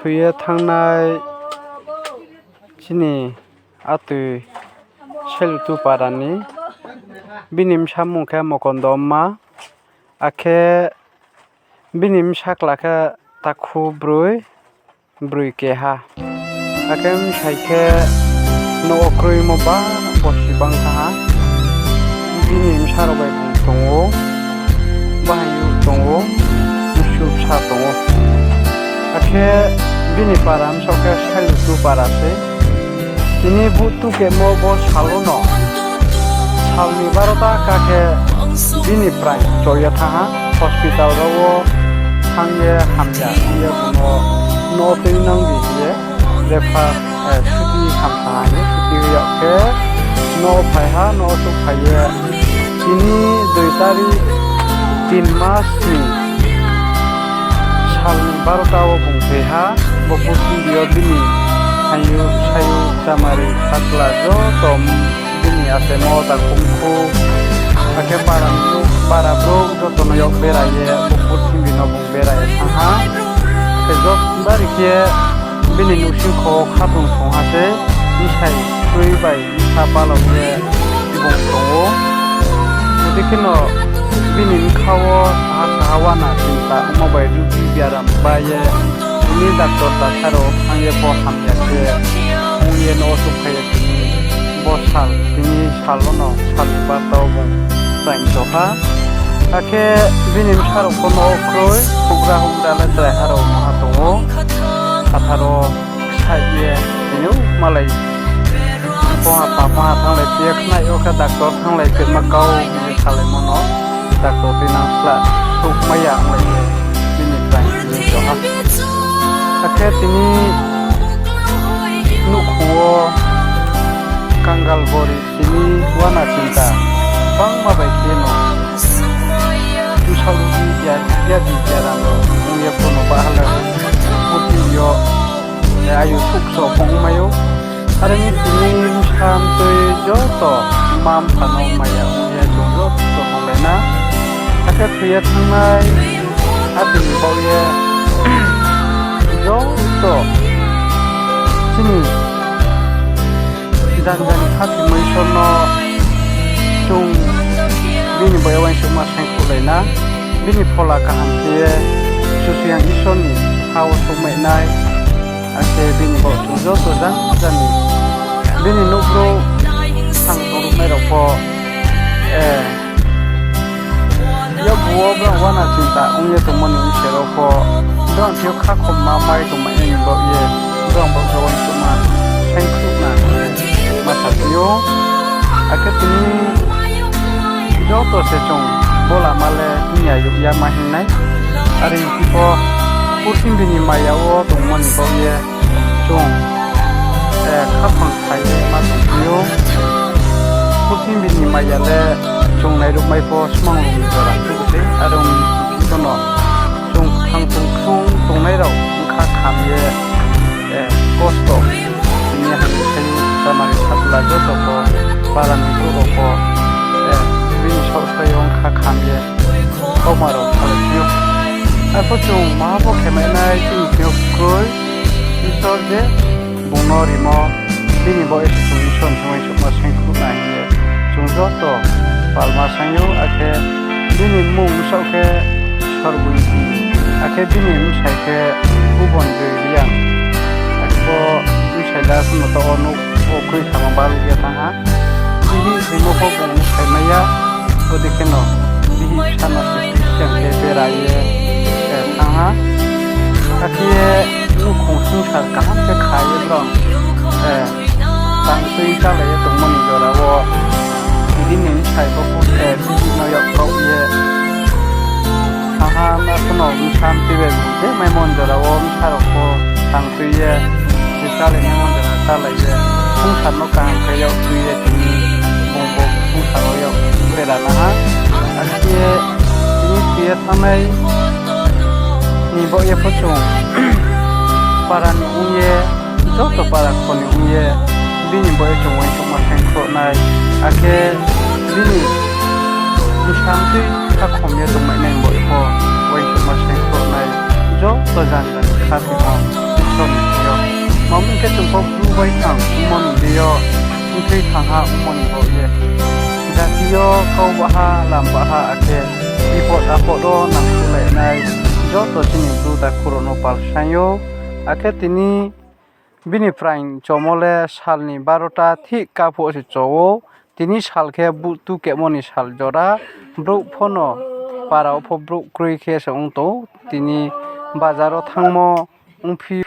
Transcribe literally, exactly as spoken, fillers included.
Thoi ye thanngnai chini atoi Sailutu para ni, bini bsa mung khe Mokondo ma, akhe bini bsa kla khe takhu broi, broi keha. Akhe bsai khe nouh wo kroimo ba bosi bang kha ha. Bini bsa rao bai bung tong ou, bahaing tong ou, msu bsa tong ou. Akhe bini para bsaoh khe Sailutu para sei. Tini buh tukemo bo sal wo no, sal ni barota ka khe bini prai cho ye thanng ha, hospital rao wo thanng ye hamya hing ye bung no nouh wo tuinang di hing ye, refer, eh, chuti hamsa ha hing ye chuti yag khe nouh wo phai ha, nouh wo souhphai ye tini dui tarik tin mas ni sal ni barota wo bung thoi ha, bo purthimbi yo bini hayu sayu chamari satla joto bini achaimo takhu khu, akhe para, para brouh joto no yag bera ye bo purthimbi no bung bera ye thanng ha. Khe joto bari khe bini nouhsing kho khatung song ha se, bsai kroi bai bsa palao ye bung tong ou. Bodei kheno bini bkha wo saha saha uana chinta ongmo bai rugi biaram ba ye, tini doctor tasa rao thanng ye pho hamya khe ong ye nouh wo souhphai ye tini bo sal, tini sal wo no sal ni barota wo bung prai cho ha. Akhe bini bsa rao pho nouh wo kroi, houhgra houhgra le chraiha rao maha tong ou. Phathar wo ksaih ye tini malai pongha pa pongha thannglai phi ye khnai yo khe doctor thannglai phi ma kau hing ye salaimo no doctor tuinang sla souhmai ya onglai ye bini prai tini cho ha. Akhe tini nouhkhong wo kangal gori tini uana chinta bangma bai khe no bsaoh rugi biadi biaram rao ong ye pho no bahala purthimbi yo, eh, ayu thukso phongmai ou. Are mi tini bsa mtoi joto mma mpha no maya ong ye chung joto tonglai na. Akhe thoi ye thanngnai atoi ni baoh ye joto chini janja ni khathoimo Isor no chung bini baoh ye uaingsouhma saingkhruhlai na, bini phola kaham khe ye Kchusoyang Isor ni ha wo souhmai nai, akhe bini baoh chung joto janja ni bini nouhbrouh sang tongruhnai rao pho, eh, yakgu wo brao uana chinta ong ye tongmo ni bsing rao pho, brao thing yo khakhomma mai tongmai nai ni baoh ye, brao baoh khe uaingsouhma saingkhruh na hing ye ma saphi ou. Akhe tini joto se chung bo lama le hing ya yag ya ma hing nai. Are phi pho purthimbi ni maya wo tongmo ni baoh ye chung, eh, khaphang kha ye ma tongphi ou. Purthimbi ni maya le chung nairuhmai pho smangrung ni jora thuh se, are ong phi pho no chung kthang tongthung tongnai rao bkha kham ye, eh, kosto, tini ha ni sayu chamari satla joto pho, para ni brouh rao pho, eh, bini saohsai yo bkha kham ye kauma rao salai phi ou. Arphuh chung maha pho khemai nai chini thing yo kroi, Isor je bung no rimo, bini baoh ye se chung Isor ni thing yo uaingsouhma saingkhruh na hing ye chung joto palma saing ou, akhe bini mmung bsaoh khe Sorboi, akhe bini bsai khe Bubonjoi Reang. Akhe bo bsai le asuh no taoh wo nouh wo kroi samo baluh ye thanng ha. Bihih rimo pho bung no saimai ya, bodei kheno bihih bsa no se Christian khe bera ye, eh, thanng ha. Akhe ye nouhkhong songsar kaham khe kha ye brao, eh, tang tui chálai ye tongmo ni jora wo, bini bsai pho, eh, bihih no yak kaoh ye thanng ha, ma pho no bsa mtoi bai bung je maimo ni jora wo bsa rao pho tang tui ye, je chálai maimo ni jora chálai ye, songsar no kaham khe yak tui ye tini bung bo songsar wo yak bera na ha. Akhe ye tini thoi ye thanngnai ni baoh ye pho chung para ni ong ye, joto para kho ni ong ye, bini baoh ye chung uaingsouhma saingkhruh nai, akhe bini bsa mtoi khakhom ye tongmai nai baoh ye pho uaingsouhma saingkhruh nai, joto janja ni khathoimo Mamung khe chung pho Bru bai thang ongmo ni deing yo, bthai thang ha ongmo ni baoh ye, jati yo kau baha, lam baha, akhe bipot apot wo nangkhruhlainai joto chini Bru takhu rao no pal saing ou. Akhe tini bini praing chomo le sal ni barota thik kaphuh se cho ou. Tini sal khe butu kemo ni sal jora, brouh pho no para wo pho brouh kroi khe se ong tong ou. Tini bazar wo thanngmo ongphi